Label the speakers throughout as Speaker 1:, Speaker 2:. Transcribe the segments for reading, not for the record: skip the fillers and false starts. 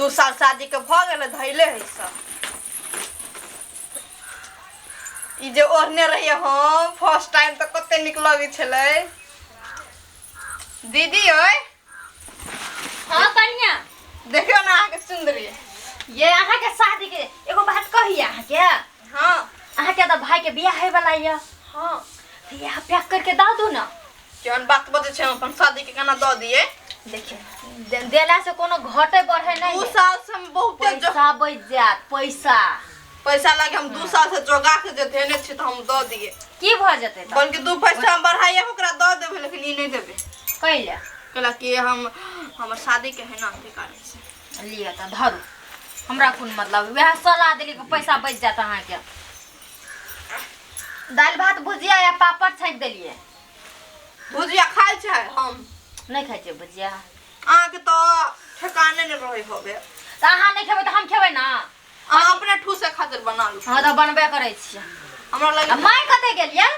Speaker 1: 2 साल शादी के भऽ गेलै, धैले है सब। ई जे ओढ़ने रहियै हम फर्स्ट टाइम, तऽ कते नीक लगै छलै दीदी। ओए।
Speaker 2: हाँ कनिया।
Speaker 1: देखियौ ने अहाँके सुन्दरी।
Speaker 2: ये अहाँके शादी के एगो बात कही अहाँके?
Speaker 1: हाँ।
Speaker 2: अहाँके तऽ भाई के बियाह होय वाला ये।
Speaker 1: हाँ।
Speaker 2: तऽ इएह पैक करके दऽ दू ने।
Speaker 1: केहन बात बजै छै? हम अपन शादी के केना दऽ दियै?
Speaker 2: देखियौ, देला से कोनो घटे बढ़े नहीं।
Speaker 1: 2 साल से हम बहुते
Speaker 2: पैसा बचि जायत, पैसा।
Speaker 1: पैसा लागे हम 2 साल से जोगा के जे धेने छी, तऽ हम दऽ दियै?
Speaker 2: की भऽ जेतै तऽ?
Speaker 1: बल्कि 2 पैसा हम बढ़ाइए ओकरा दऽ देबै, लेकिन ई नहि देबै।
Speaker 2: कैले?
Speaker 1: कैला कि हम हमर शादी के है ना, ताहि कारण से।
Speaker 2: लिअ तऽ धरू, हमरा कोन मतलब। वएह सलाह देली कि पैसा बचि जायत अहाँके। दालि भात भुजिया या पापड़ छाँकि देलियै।
Speaker 1: भुजिया खाइ छै हम?
Speaker 2: नहि खाइ छियै भुजिया?
Speaker 1: अहाँके तऽ ठेकाने नहि रहै होबे।
Speaker 2: तऽ अहाँ नहि खेबै तऽ हम खेबै ने।
Speaker 1: अहाँ अपने ठूसे खातिर बना लू।
Speaker 2: हँ, तऽ बनबे करै छियै।
Speaker 1: हमरा
Speaker 2: आ
Speaker 1: लगे
Speaker 2: माय कतऽ गेलियै?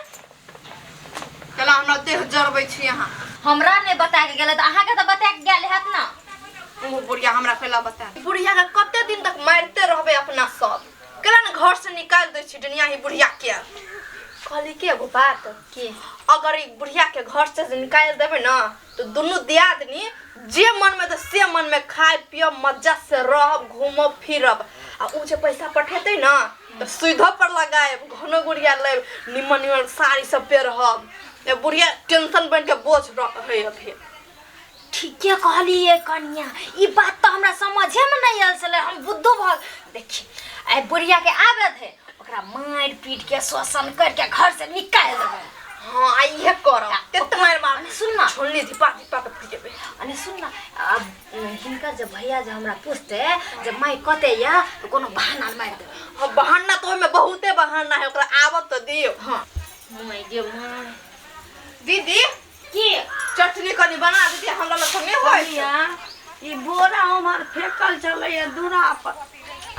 Speaker 1: केला हमरा देह जरबै छी अहाँ?
Speaker 2: हमरा नहि बता के गेलै तऽ अहाँके तऽ बता के गेल हैत ने।
Speaker 1: ओ बुढ़िया हमरा कैला बता? बुढ़िया के कते दिन तक मारिते रहबै अपना सब? केला ने घर से निकालि दै छी दुनिया ही बुढ़िया के। कहली के एगो बात।
Speaker 2: की?
Speaker 1: अगर ई बुढ़िया के घर से जे निकालि देबै ने, तऽ दुनू दियादनी जे मन में तऽ से मन में खाय पियब, मजा से रहब, घूमब फिरब। आ उ जे पैसा पठेतै ने, तऽ सुइधो पर लगायब, घनो गुड़िया लेब, निमन निमन साड़ी सब पेरहब। ए बुढ़िया टेंशन बनि के बोझ रहै अभी।
Speaker 2: ठीके कहलियै कनिया, ई बात तऽ हमरा समझेमे नहि आयल छलै। हम बुद्धू भऽ देखी, आइ बुढ़ियाके आबे थे, ओकरा मारि पीट के शोषण करके घर से निकालि देबै।
Speaker 1: हाँ, आ इहे करब, तेते मारि मार।
Speaker 2: अने सुन ना।
Speaker 1: छोलनी धिपा धिपा के पिटेबै।
Speaker 2: अने सुन ना, आब हिनकर जे भैया जे हमरा पूछते जे माय कते या, तऽ कोनो बहाना मारि देबै।
Speaker 1: हाँ, बहाना तऽ ओहिमे बहुते बहाना है, ओकरा आबत तऽ दियौ।
Speaker 2: हाँ, माय गे माय।
Speaker 1: दीदी।
Speaker 2: की?
Speaker 1: चटनी कनि बना दीदी, हमरा लग तऽ नहि होइ छै।
Speaker 3: कनिया, ई बोरा उम्हर फेकल छलैया दूरा पर।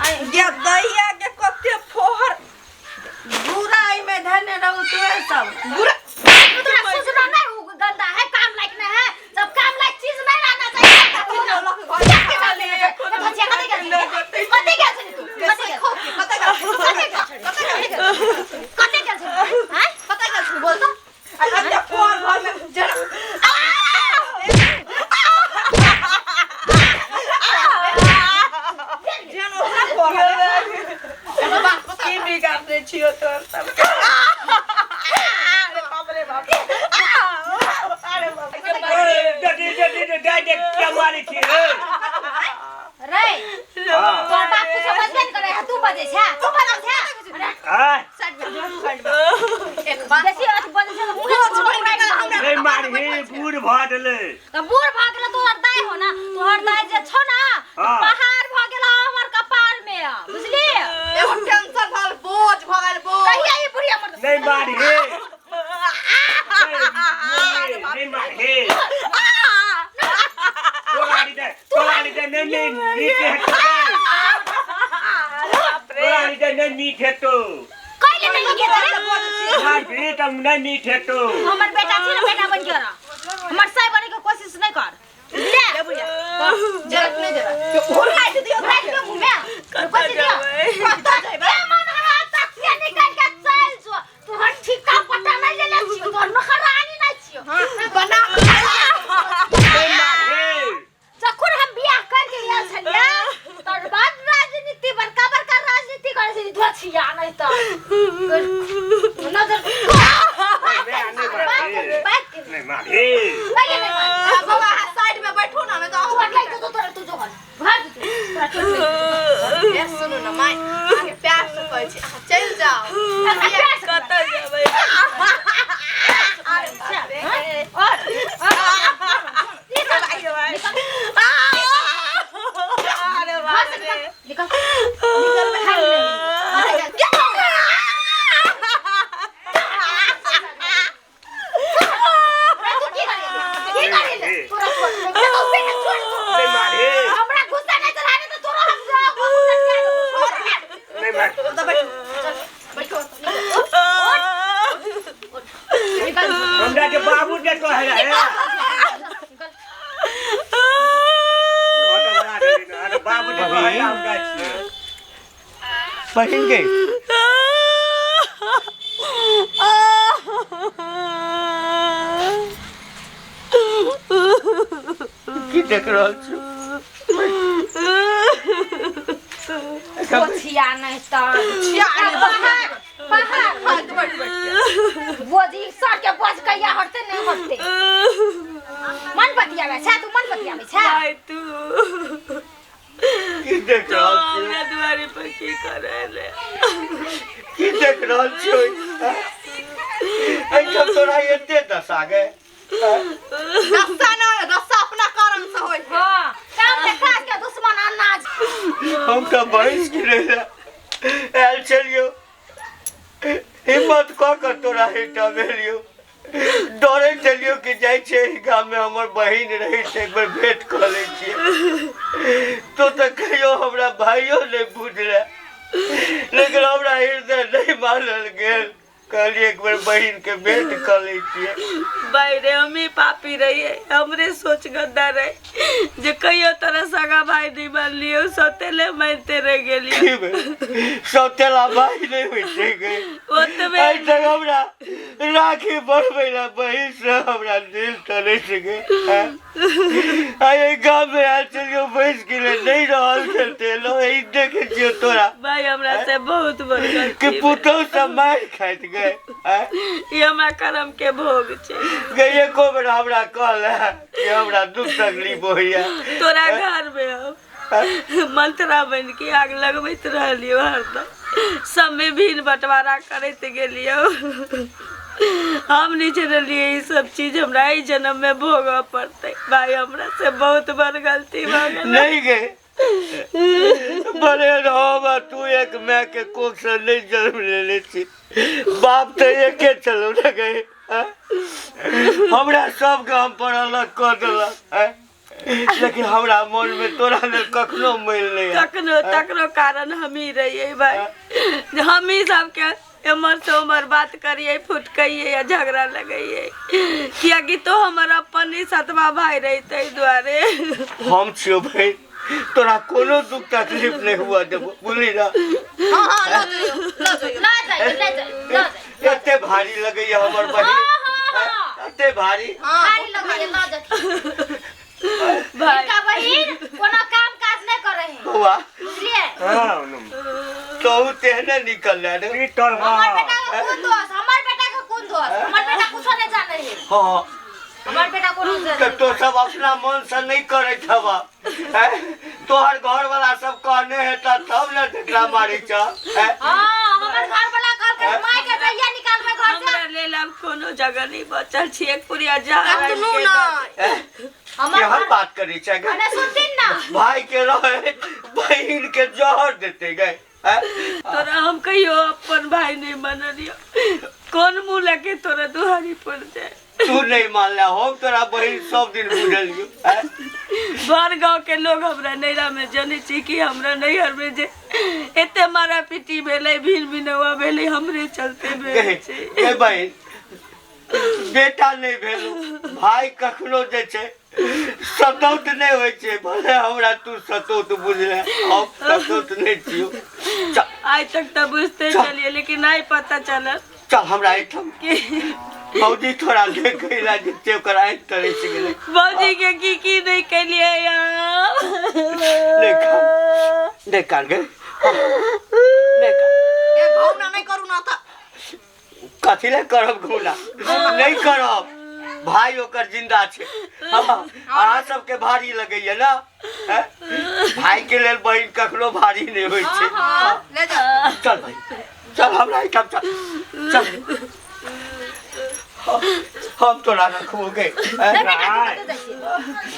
Speaker 3: आइ
Speaker 1: गे दैया के कते फोहर।
Speaker 3: दूरा एहिमे धेने रहू तुहे सब।
Speaker 1: बुरा।
Speaker 2: तोरा सुझना नहीं, उ गंदा है, काम लायक नहीं है। जब काम लायक चीज नहीं रहना चाहिए। कते गेल छली तू? कते गेल?
Speaker 1: कतऽ गेल?
Speaker 2: कते गेल छली? कते गेल छली? हैं?
Speaker 1: कतऽ गेल छली, बोल तऽ। आ कते फोहर घर में जरा। जेहन ओकरा फोहर है। एगो बात पता?
Speaker 3: की बिगाड़ने छियो तोर सबके? अरे बाप रे बाप, अरे बाप रे।
Speaker 4: डटी डटी डटी डटी क्या मारी छी रे?
Speaker 2: रे।
Speaker 4: हाँ।
Speaker 2: तोहर बाप कुछो बजबे नहि करे है, तू बजै छै, तू बजै छै। अरे।
Speaker 4: हाँ।
Speaker 1: साइड में, साइड में। एक बात।
Speaker 2: बेसी अथी बजै छै तऽ मुँहे
Speaker 1: बोझ बनि गेल हमरा।
Speaker 4: नहीं मारी, बूढ़ भऽ गेलै।
Speaker 2: तऽ बूढ़ भऽ गेल तोहर दाइ हो ना, तोहर दाइ जे छौ ना।
Speaker 4: हाँ।
Speaker 2: पहाड़ भऽ गेल हमर कपार में, बुझली?
Speaker 1: एगो टेंशन भऽ गेल, बोझ भऽ गेल, बोझ।
Speaker 2: कहिया ई बुढ़िया मरतै?
Speaker 4: नहीं मारी, नहीं मारी। तोराड़ी दे, तोराड़ी दे, नहीं नहीं मीठ हेतौ। तोराड़ी दे, नहीं मीठ हेतौ।
Speaker 2: कहिले नहि नीक हेतै रे?
Speaker 4: मारबी तऽ नहीं मीठ हेतौ।
Speaker 2: हमर बेटा छी ने, बेटा बनि के रह, हमर साइ बने के कोशिश नहि कर ले।
Speaker 1: जरूरत नहीं देबा घुराइ दियौ।
Speaker 2: राखि दे मुँह में, कथी दियौ?
Speaker 1: कतऽ जेबै?
Speaker 2: ए मन है तकिया निकाल के चल जो, तोहर ठिका पता नहीं लेले छियो, तोहर नौकरानी नहीं छियो।
Speaker 1: हाँ, बना।
Speaker 4: नहीं मारी।
Speaker 2: जखन हम बियाह करके आयल छलियै तकर बाद राजनीति, बड़का बड़का राजनीति करै छली धोछिया, नहि तऽ नजर
Speaker 4: नहीं मारी।
Speaker 2: बात
Speaker 4: नहीं मारी।
Speaker 2: नहीं नहीं मार।
Speaker 1: बाबा, अहाँ साइड में बैठो ना, नहि तऽ
Speaker 2: तू
Speaker 1: अहूँ।
Speaker 2: हट, तो तोरा तू जो घर भाग तोरा चोट लागि।
Speaker 1: ए, सुनू ने माय, अहाँके प्यार से कहै छी, अहाँ चलि जाउ।
Speaker 2: प्यार से
Speaker 3: कतऽ जेबै?
Speaker 1: अरे बाप रे।
Speaker 2: और निकल, निकल।
Speaker 3: अरे बाप रे।
Speaker 2: निकल निकल, भाग ले। तू की करी, की करी ले? तोरा छोड़ तो बेटा, छोड़।
Speaker 4: नहीं मारी।
Speaker 2: हमरा गुस्सा नहीं चढ़ाने तो तोरा हम गुस्सा छोड़।
Speaker 4: नहीं मारी।
Speaker 1: तऽ बैठू, बैठू।
Speaker 2: निकल।
Speaker 4: हमरा के बाबू के कहे रहे।
Speaker 2: निकल।
Speaker 4: अरे बाप। बाबू के कहै हम जाइ छियै। बहिन के की देख रहल छी?
Speaker 2: पोछिया नहीं तऽ
Speaker 1: छिया नहीं
Speaker 2: पहाड़
Speaker 1: खाइत बैठ बैठ के।
Speaker 2: बोझी सर के बोझ कहिया हटते नहीं हटते। मन बतियाबै छै तू, मन बतियाबै छै।
Speaker 3: भाई तू
Speaker 4: की देख
Speaker 3: तो
Speaker 4: रहल छी?
Speaker 3: हमरा दुआरी पर की करे ले?
Speaker 4: की देख रहल छी? एहिठाम तोरा एते दशा गे?
Speaker 1: दशा न, दशा अपना कारण से होइ छै।
Speaker 2: हाँ, काम के काज के दुश्मन अनाज।
Speaker 4: हम तऽ भैंस गिरे आयल छलियौ, हिम्मत कऽ कऽ तोरा एहिठाम एलियौ। डरे छलियौ कि जाइ छियै एहि गाममे हमर बहिन रहै छै, एक बेर भेंट कऽ लै छियै। तो तऽ कहियो हमरा भाइयो नहि बुझले, लेकिन हमरा हृदय नहि मानल गेल। कहलियै एक बेर बहिन के भेंट कऽ लै छियै।
Speaker 3: भाई रे, हम ही पापी रहिए, हमरे सोच गंदा रहे जे कहियो तोरा सगा भाई नहीं मानलियो, सौतेले मानते रह गेलियो।
Speaker 4: की भेल? सौतेला भाई नहि होइ छै गे।
Speaker 3: ओतबे
Speaker 4: आइ तक हमरा राखी बढ़बै ला बहिन से हमरा दिल तनै छै गे। आइ एहि गाममे आयल छलियौ, बैस गेलै नहि रहल खेलते एलहुँ। ई देखै छियौ तोरा।
Speaker 3: भाई, हमरा से बहुत बड़
Speaker 4: कि
Speaker 3: गलती भेल।
Speaker 4: पुतहु सब मारि खाइत गए।
Speaker 3: ई हमरा कर्म के भोग छै
Speaker 4: गे। एको बेर हमरा कहल कि हमरा दुख तकलीफ होइया?
Speaker 3: तोरा घर में हम मंत्रा बन के आग लगबैत रहलियो, हरदम सब में भीन बंटवारा करैत गेलियो। हम नहीं जनलियै ई सब चीज हमरा एहि जन्म में भोगऽ पड़तै। भाई, हमरा से बहुत बड़ गलती भऽ गेल।
Speaker 4: नहीं गे, बड़े हम आ तू एक माय के कोख से नहीं जन्म लेने छी, बाप तऽ एके छलौ ने गे। हमरा सब गाम पर अलग कऽ देलक, आँय? लेकिन हमरा मन में तोरा लेल कखनो मैल नहीं आयल।
Speaker 3: तखनो तकरो कारण हमही रहियै भाई, जे हमही सबके एम्हर से उम्हर बात करियै, फुटकैयै या झगड़ा लगैयै, कियाकि तो हमर अपन ही सतवा भाई रही, ताहि दुआरे।
Speaker 4: हम छियौ भाई, तोरा कोनो दुख तकलीफ नहीं हुआ देबो, बुझली ना?
Speaker 1: हाँ हाँ, लऽ जइयौ, लऽ जइयौ।
Speaker 2: लऽ जाइए, लऽ जाइए, लऽ जाइए।
Speaker 4: एते भारी लगैया हमर बहिन?
Speaker 2: हाँ हाँ हाँ।
Speaker 4: एते भारी?
Speaker 1: हाँ।
Speaker 2: भारी लगैए, लऽ जथिन।
Speaker 3: भाई,
Speaker 2: हिनका बहिन कोनो काम काज नहि करै है,
Speaker 4: बौआ।
Speaker 2: बुझलियै?
Speaker 5: हाँ।
Speaker 4: तोहू तेहने निकल रे।
Speaker 5: की करबा?
Speaker 2: हमर बेटा के कोन दोष? हमर बेटा के कोन दोष? हमर बेटा कुछो नहि जानै है।
Speaker 4: हाँ।
Speaker 2: हमर बेटा कोनो
Speaker 4: तऽ तो सब अपना मन से नहीं करैत हवा हैं? तोहर घर वाला सब कहने हेता तब ने तेकरा मारै छ हैं?
Speaker 2: हाँ, हमर घर वाला कहलकै माय के जहिया निकालबै घर से।
Speaker 3: हमरा लेल आब कोनो जगह नहीं बचल छी, एक पुरिया जहर
Speaker 1: कतनो
Speaker 3: आनि के दऽ
Speaker 1: नहि।
Speaker 2: हमर
Speaker 4: केहन
Speaker 2: घर
Speaker 4: बात करै छै गे?
Speaker 2: अरे सुनथिन ना।
Speaker 4: भाई के रहे बहिन के जहर देते गए हैं?
Speaker 3: तोरा हम कहियो अपन भाई नहीं मानलियो, कोन मुँह लगे तोरा दुहारी पड़ जाए?
Speaker 4: तू नहीं मानला, हम तोरा बहिन सब दिन बुझलियो हैं?
Speaker 3: भर गांव के लोग हमरा नैरा में जनै छी कि हमरा नैहर में जे एते मारा पीटी भेलै, भीन भिनौआ भेलै, हमरे चलते भेल
Speaker 4: गे
Speaker 3: छै।
Speaker 4: गे बहिन, बेटा नहीं भेलो, भाई कखनो जे छै सतौत नहीं होइ छै। भले हमरा तू सतौत बुझले, हम सतौत नहीं छियो। चल।
Speaker 3: आइ तक तऽ बुझते चलिए, लेकिन नहीं पता चलल।
Speaker 4: चल हमरा एहिठाम
Speaker 3: कि
Speaker 4: भौजी थोड़ा देखै ला जे छै, ओकर आँखि तरसि गेलै।
Speaker 3: भौजी के की की नहीं केलिए यार।
Speaker 4: नहीं कान, नहीं कान गे, नहीं कान।
Speaker 1: ए, घौना नहि करू ना तऽ।
Speaker 4: कथी ले करब घूना? नहीं करब। भाई ओकर जिंदा छै। हाँ, अहाँ सबके भारी लगैया ना, हैं? भाई के लेल बहिन कखनो भारी नहीं होइ छै।
Speaker 1: ले जाओ।
Speaker 4: चल भाई, चल हमरा एहिठाम चल, चल। हम तोरा रखबो गे, हैं?
Speaker 5: गाय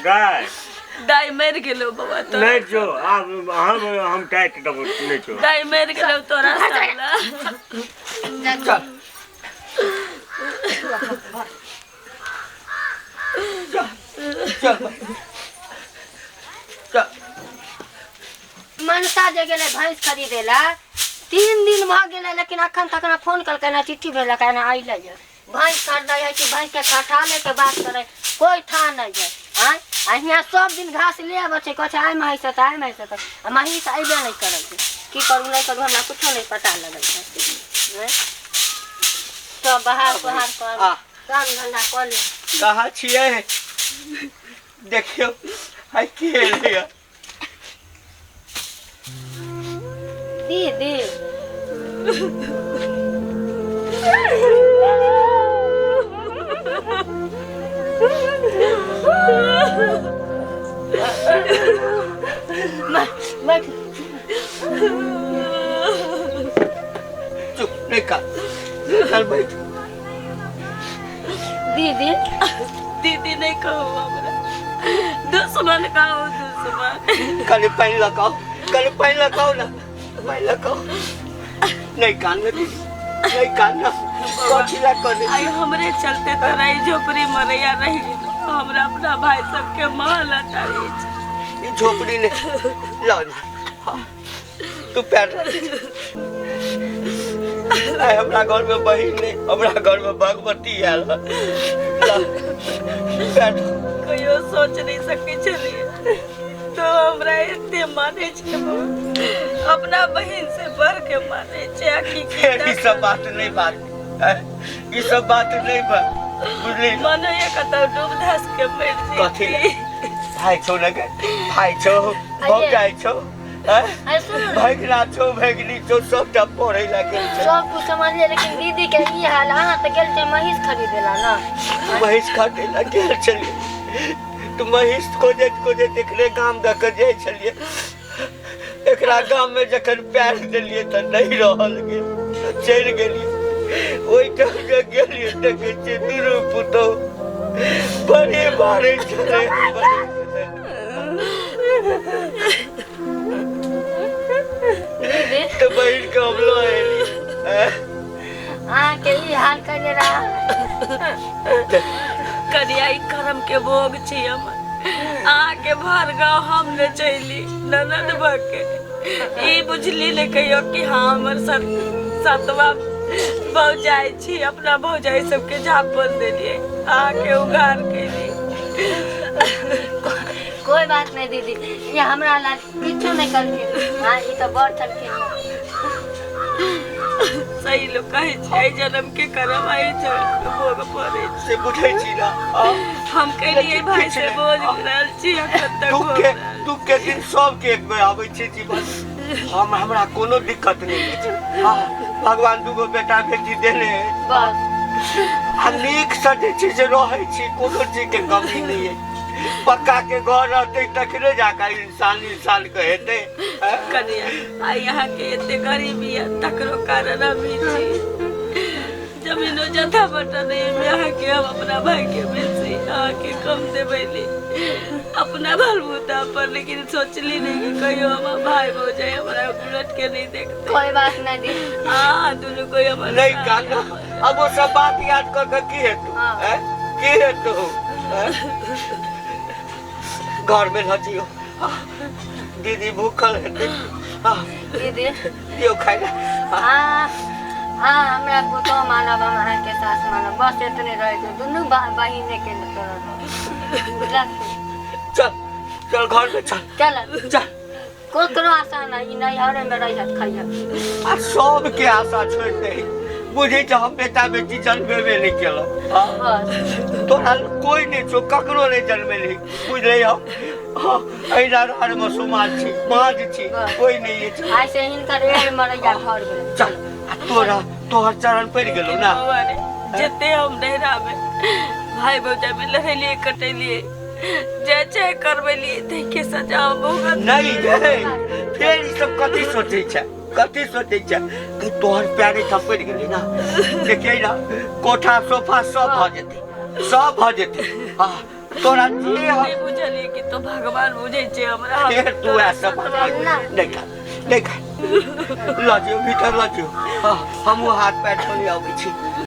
Speaker 5: गाय।
Speaker 3: दाई मरि गेलो बौआ तोरा।
Speaker 5: नहीं जो आब हम काटि देबो, नहीं जो।
Speaker 3: दाई मरि गेलो तोरा साला।
Speaker 4: चल चल चल भाई, चल।
Speaker 6: मनसा जे गेलै भैंस खरीदे ला, 3 दिन भऽ गेलै, लेकिन अखन तक ना फोन केलकै, ना चिट्ठी भेजलकै, ना अयलै। भैंस खरीदै है कि भैंस के खटाले के बात करै, कोई था नहीं है। आँय आ हियाँ सब दिन घास ले आबै छै, कहै छै आइ महीस तऽ आइ महीस तऽ, आ महीस अयबे नहि करै छै। की करू नहि करू हमरा कुछो नहि पता लगै छै। आँय सब बाहर सोहार कर
Speaker 4: आ
Speaker 6: काम धंधा कऽ ले।
Speaker 4: कहाँ छियै? देखियौ आइ के एलैया।
Speaker 6: दीदी बैठ।
Speaker 4: चुप नहीं का, चल बैठ।
Speaker 6: दीदी
Speaker 3: दीदी नहीं कहू हमरा, दुश्मन कहू दुश्मन।
Speaker 4: कल पानी लगाओ, कल पानी लगाओ ना, पानी लगाओ। नहीं कान ना दीदी, नहीं कान ना, कथी ला कर।
Speaker 3: आई हमरे चलते तोरा ई झोपड़ी मरैया रही, हमरा अपना भाई सबके महल अटारी छै।
Speaker 4: ई झोपड़ी ने लाओ ना। हाँ, तू पैर रख। आइ हमरा घर में बहिन नहीं, हमरा घर में भगवती आयल है। ला, पैर धो।
Speaker 3: कहियो सोच नहीं सकै छलियै तो हमरा एते मानै छै, अपना बहिन से बढ़ के मानै छै। आ की
Speaker 4: फेर ई सब बात नहीं बात हैं? ई सब बात नहीं बात बुझली?
Speaker 3: मन होइए कतौ डूब धस के मरि
Speaker 4: कथी
Speaker 3: जैती।
Speaker 4: भाई छौ ने गे, भाई छौ, भौजाई छौ, हैं?
Speaker 6: अरे सुनू ने,
Speaker 4: भगिना छौ, भगिनी छौ, सबटा पढ़ै ला गेल छै।
Speaker 6: सब कुछ समझलियै, लेकिन दीदी के ई हाल। अहाँ तऽ गेल छै महीष खरीदे ला ना?
Speaker 4: महीष खरीदै ला गेल छलियै तऽ महीष खोजैत खोजैत एकरे गाम दऽ कऽ जाइ छलियै। एकरा गाम में जखन पैर देलियै तऽ नहीं रहल गेल, तऽ चलि गेलियै। ओहिठाम जे गेलियै देखै छियै दुनू पुतहु बड़ी मारै छलै।
Speaker 6: दीदी
Speaker 4: तऽ बहिन के हम लऽ एलियै। हैं?
Speaker 6: अहाँके ई हाल कयने रहा।
Speaker 3: कनिया ई कर्म के भोग छी हमर। अहाँके भर गाँव हम ने चली ननद भके ई बुझली ने कहियो कि हाँ हमर सतवा भौजाई छी। अपना भौजाई सबके झापन देलियै, अहाँके उघार केली।
Speaker 6: कोई बात नहीं दीदी, ये हमरा ला किछो नहीं करलखिन। हाँ ई तऽ बड़ छलखिन।
Speaker 3: सही लोग कहै छै एहि जन्म के कर्म एहि जन्म के भोग पड़ै छै।
Speaker 4: से बुझै छी ना? हाँ?
Speaker 3: हम केलियै भाई से बोझ रहल छी अखन तक
Speaker 4: दुख
Speaker 3: भोग
Speaker 4: के
Speaker 3: रहल।
Speaker 4: दुख के दिन सबके एक बेर आबै छै जीवन। हम हमरा कोनो दिक्कत नहीं अछि। हाँ, भगवान दूगो बेटा बेटी देने अछि।
Speaker 6: बस
Speaker 4: आ नीक से जे छै से रहै छी, कोनो चीज के कमी नहीं है। पक्का के घर रहतै तखने जाकर इंसान इंसान के हेतै। हैं?
Speaker 3: कनिया आइ अहाँके एते गरीबी है तकरो कारण हम ही छी। जमीनो जथा बटन एहिमे अहाँके हम अपना भाई के बेसी अहाँके कम देबैली अपना बलबूता पर, लेकिन सोचली नहीं कि कहियो हमर भाई भौजाई हमरा उलट के नहीं देखते।
Speaker 6: कोई बात नहीं दीदी।
Speaker 3: हाँ दुनू कोई हमर
Speaker 4: नहीं कान, अब वो सब बात याद कर के की हेतु?
Speaker 6: हाँ।
Speaker 4: हैं? की हेतु? हैं? घर में न जियो। दीदी भूखल हेतै। हाँ,
Speaker 6: दीदी
Speaker 4: दियौ खाइ ला।
Speaker 6: हाँ हाँ हमरा पुतोह मानब, हम अहाँके सास मानब, बस एतने रहै छै दुनू बहिने के बुझलखिन।
Speaker 4: चल चल घर में चल।
Speaker 6: चल
Speaker 4: चल।
Speaker 6: ककरो आशा नहीं, ई नैहरे में रहियत खइयत।
Speaker 4: आ सबके आशा छोड़ि दही, बुझै छै हम बेटा बेटी जन्मेबे नहि केलहुँ। हाँ?
Speaker 6: बस
Speaker 4: तोरा कोई नहीं छौ, ककरो नहीं जन्मेलही, बुझलै? हम हाँ, एहिना राहमे सुमाज छी, माँझ छी, कोई नहीं अछि।
Speaker 6: आइ से हिनकर एहि मरैया घर गेलै।
Speaker 4: चल, आ तोरा तोहर चरण पड़ि गेलौ ना?
Speaker 3: बौआ रे, जते हम नैहरा में भाई भौजाई में लड़ेलियै कटेलियै जे छै करबेलियै ताहिके सजा हम भुगत।
Speaker 4: नहीं गे, फेर ई सब कथी सोचै छै, कथी सोचै छै कि तोहर प्यारे थपड़ि गेलै ना? देखियै ना, कोठा सोफा सब भऽ जेतै, सब भऽ जेतै। हाँ, तोरा जे हम
Speaker 3: नहि बुझलियै कि तो भगवान बुझै छै हमरा।
Speaker 4: फेर तू ऐसा सब बात नहीं खा, नहीं खा, लऽ जियौ भीतर लऽ जियौ। हाँ, हमहूँ हाथ पैर धोले अबै छी।